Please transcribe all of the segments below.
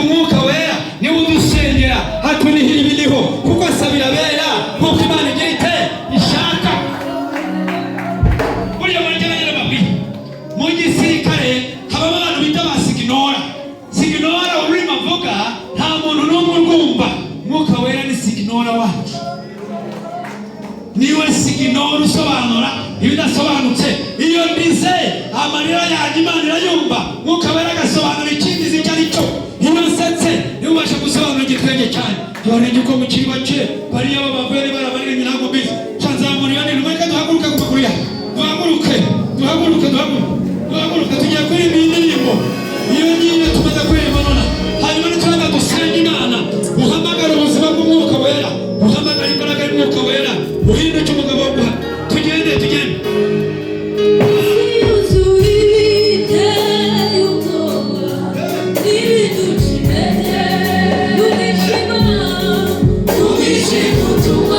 Umwuka Wera niwe udusengera, hatunihira ibiriho, kuko asabira abera nk'uko Imana igira ite ishaka. Buriya muri jya mabwire, mu gisirikare habamo abantu bita ba siginora. Siginora, ururimi avuga nta muntu n'umwe urwumva. Umwuka Wera ni siginora wacu, niwe siginora usobanura ibidasobanutse. Iyo ndize, amarira yanjye Imana irayumva, Mwuka Wera agasobanura ikindi icyo ari cyo. Iyo nsetse, niwe ubasha gusobanura igitwenge cyane. Tubarenge uko mukiri bake, bariya babavuye niba barabaririmbye, ntabwo mbizi. Nzamura iyo nini. Mureke duhaguruke ku maguru yacu, duhaguruke, duhaguruke, duhaguruke, duhaguruke. Tugiye kuririmba iyi ndirimbo. Iyo ngiyo tumaze kuririmba nona, hanyuma niturangiza dusenge Imana. Uhamagara ubuzima bw'Umwuka Wera, uhamagara imbaraga y'Umwuka Wera, uhinduke umugabo wo guha. Tugende, tugende. Yuzuye ibiteye ubwoba n'ibiduca intege, umwijima, umwijima.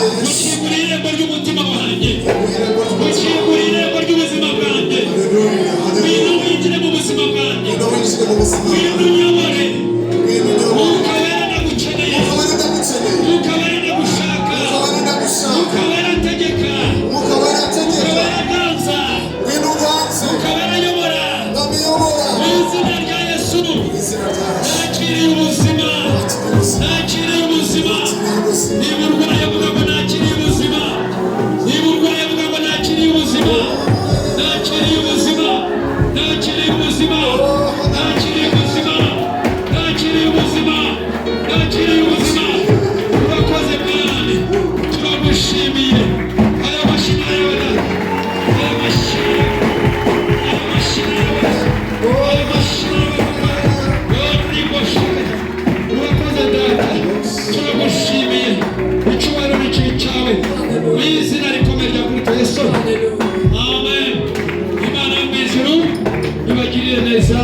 Gukinguriye irembo ry'umutima wanjye, gukinguriye irembo ry'ubuzima bwanjye. Ngwino winjire mu buzima bwanjye, ngwino unyobore. Mwuka Wera, ndagukeneye. Mwuka Wera, ndagushaka. Mwuka Wera, ntegeka. Mwuka Wera, ganza. Mwuka Wera, ayobora. Mu izina rya Yesu, nakiriye ubuzima, nakiriye ubuzima. Niba urwaye, vuga ngo nakiriye ubuzima. Niba urwaye, vuga ngo nakiriye ubuzima, nakiriye ubuzima, nakiriye ubuzima, nakiriye ubuzima, nakiriye ubuzima, nakiriye ubuzima. Urakoze Mwami, turagushimiye. Aya mashyi yawe Data, aya mashyi, aya mashyi yawe, aya mashyi yawe. Urakoze Data, turagushimiye. Icyubahiro ni cyawe, mu izina rikomeye rya Kristo Yesu, amen. Imana yo mu ijuru ibagirire neza.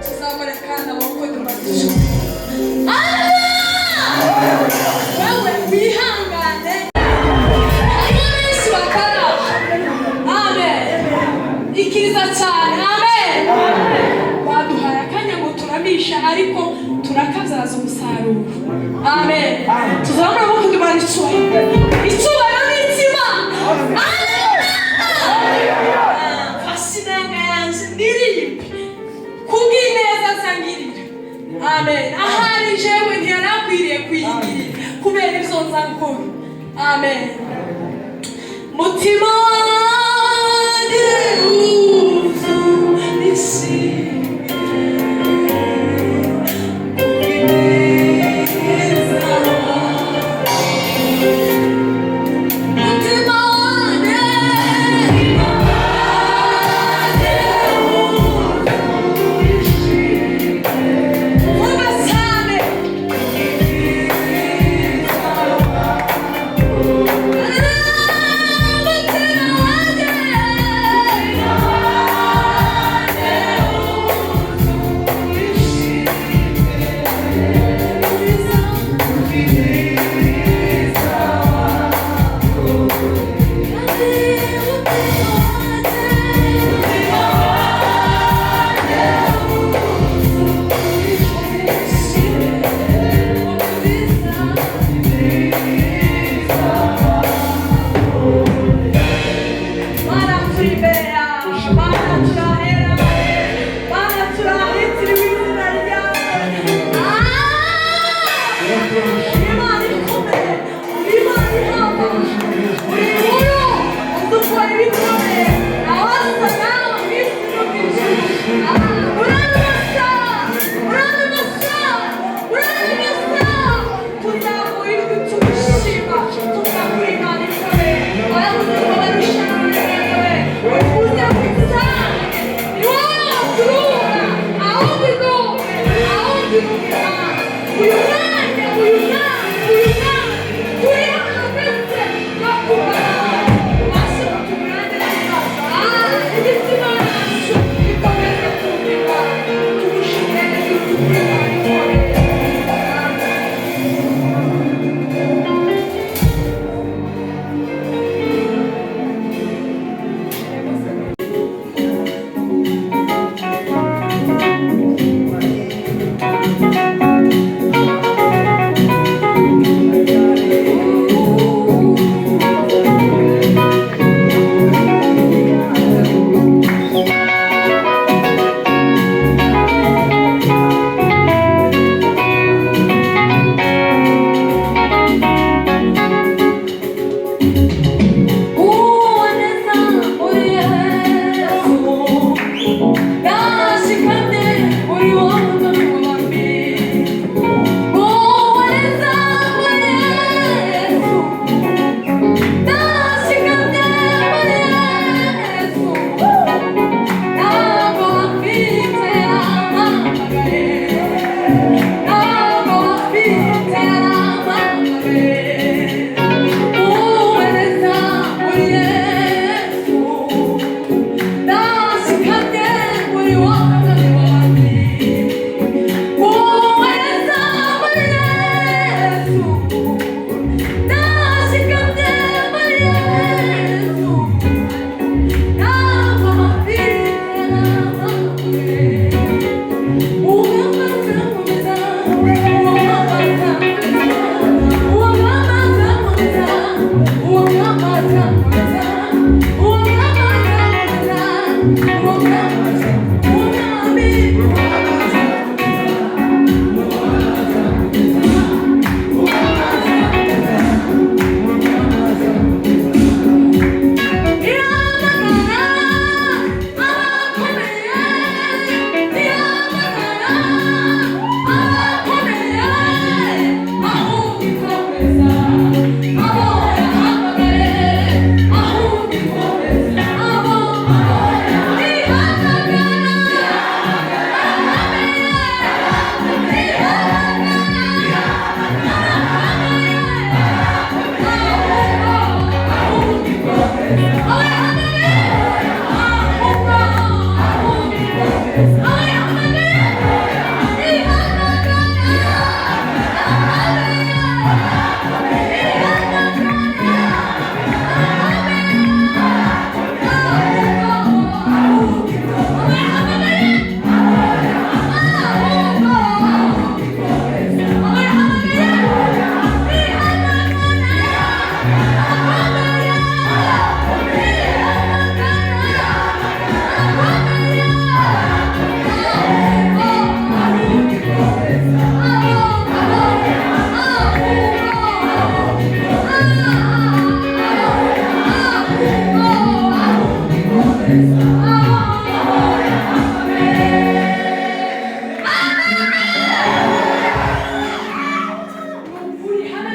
Tuzamure kandi amaboko dufatije. Wewe wihangane, harimo benshi bakara. Amen. Ikiriza cyane. Amen. Baduhaye akanya ngo turamisha, ariko turakabyaza umusaruro. Amen. Tuzamure amaboko duhana icyubahiro. Icyubahiro ni icy'Imana. Mfashe inanga yanjye ndirimbe kubw'ineza nzangirira. Amen. Ahari jewe ntiyarakwiriye kuyigirira kubera ibyo nza gukora. Amen. Mutima wanjye wuzuye ishimwe kubw'ineza. Mutima wanjye vuga cyane. Mutima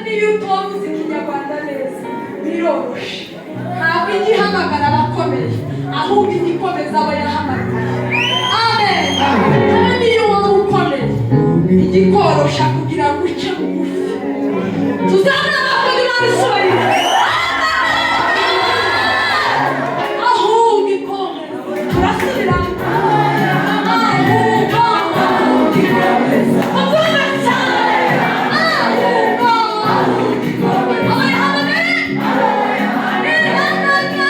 Niyo utoba uzi Ikinyarwanda neza, biroroshe. Ntabwo ijya ihamagara abakomeye, ahubwo ijya ikomeza abo yahamagaye. Amen. Kandi iyo waba ukomeye, ijya ikorosha kugira ngo uce bugufi. Tuzabona amakuru. Imana isobanura ahubwo ikomeza. Turasubiramo: ahubwo ikomeza. Uvuga cyane: ahubwo abayihamagaye ihamagara.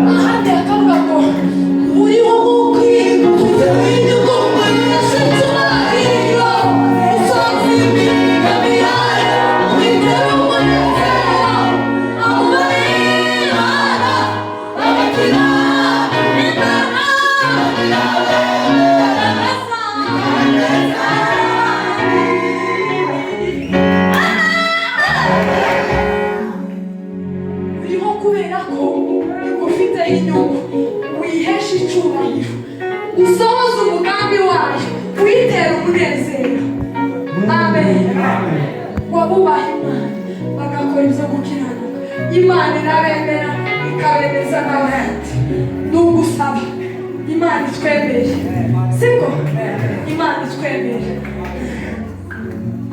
Ahandi hakavuga ngo muri wowe ukwiye icyubahiro, usoza imigambi yayo, witera umunezero abubarihana bagakira Imana. Uriho kubera ko igufiteho inyungu, wihesha icyubahiro, usohoza umugambi wayo, witera umunezero. Amen. Wabubaha Imana bagakora ibyo gukiranuka, Imana irabemera, ikabemeza n'abandi. Ni ugusaba Imana itwemere, siko? Imana itwemere,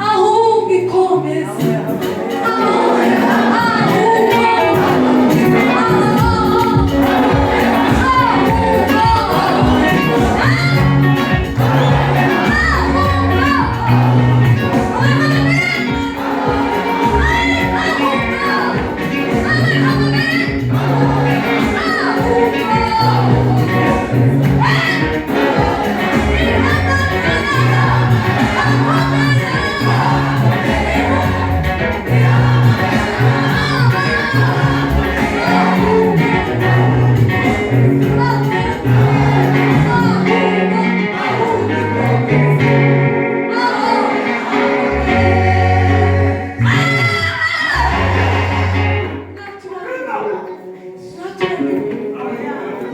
ahubwo ikomeze.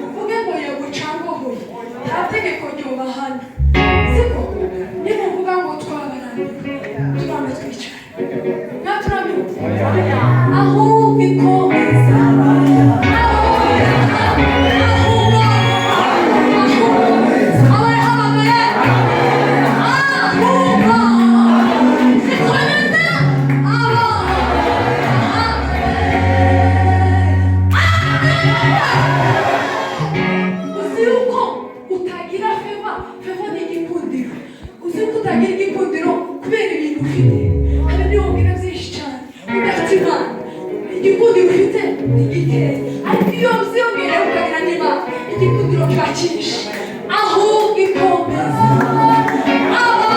Uvuge ngo yego cyangwa hoya, nta tegeko ryubahana, siko? Nimuvuga ngo twabarambiwe, turambe twicara. Mwaturambiwe? Ahubwo ikomeza. Ahubwo ikomeza abo. Uzi yuko utagira faveur? Faveur ni igikundiro. Uzi yuko utagira igikundiro kubera ibintu ufite? Hari niyo wabwira byinshi cyane, udafite Imana, igikundiro ufite ni gikeya. Ariko iyo byiyongereye ukagira n'Imana, igikundiro kiba cyinshi. Ahubwo ikomeza abo.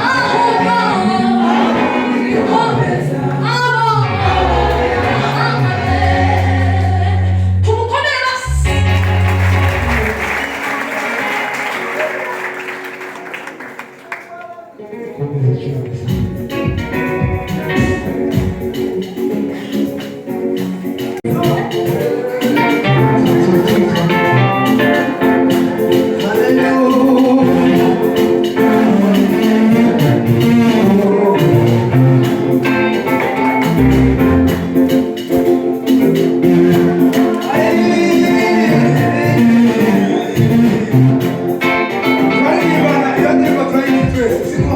Ahubwo, ahubwo ikomeza abo. Tumukomere basi. Komeza cyane. Turaririmbana iyo ndirimbo, turayizi twese, siko?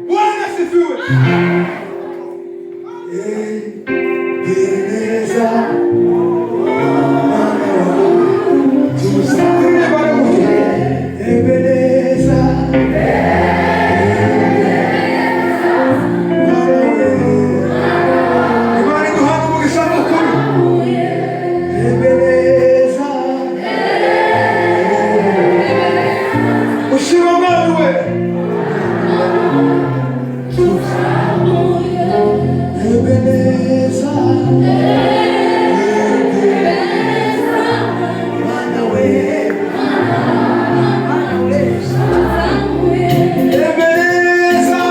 Bwana asifiwe. Ebeneza, Mwana wa Tusaidie Bwana Mungu. Ebeneza, Imana iduhane umugisha mukuru. Ebeneza, ushima Mwami we. Ebeneza, Mwana we. Ebeneza,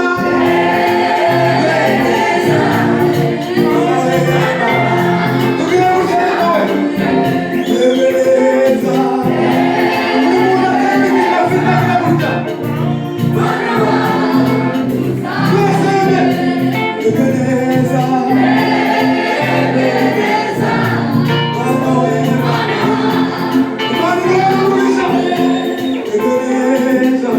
tugira gutya nawe. Ebeneza, buri muntu atanga ibintu afite agira gutya. Twese Ebeneza, Mwana we. Imana iduhane umugisha. Ebeneza,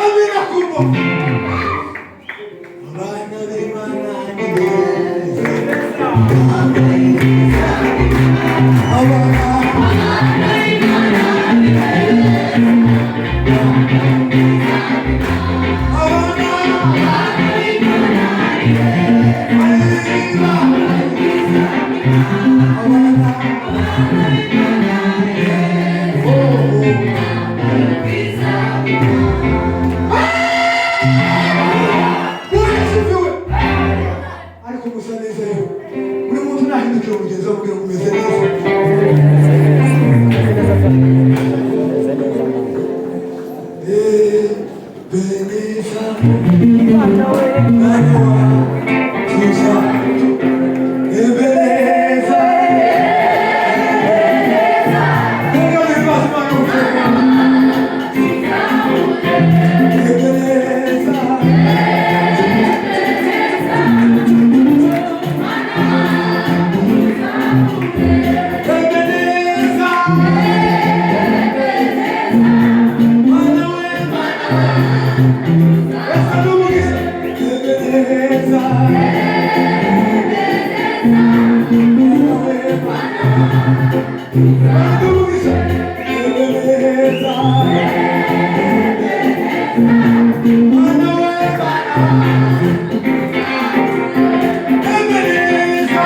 Amina kubwa. Abana b'Imana ni beza. Abana abana Imana umugisha. Ebeneza. Mana we, Mana. Ebeneza.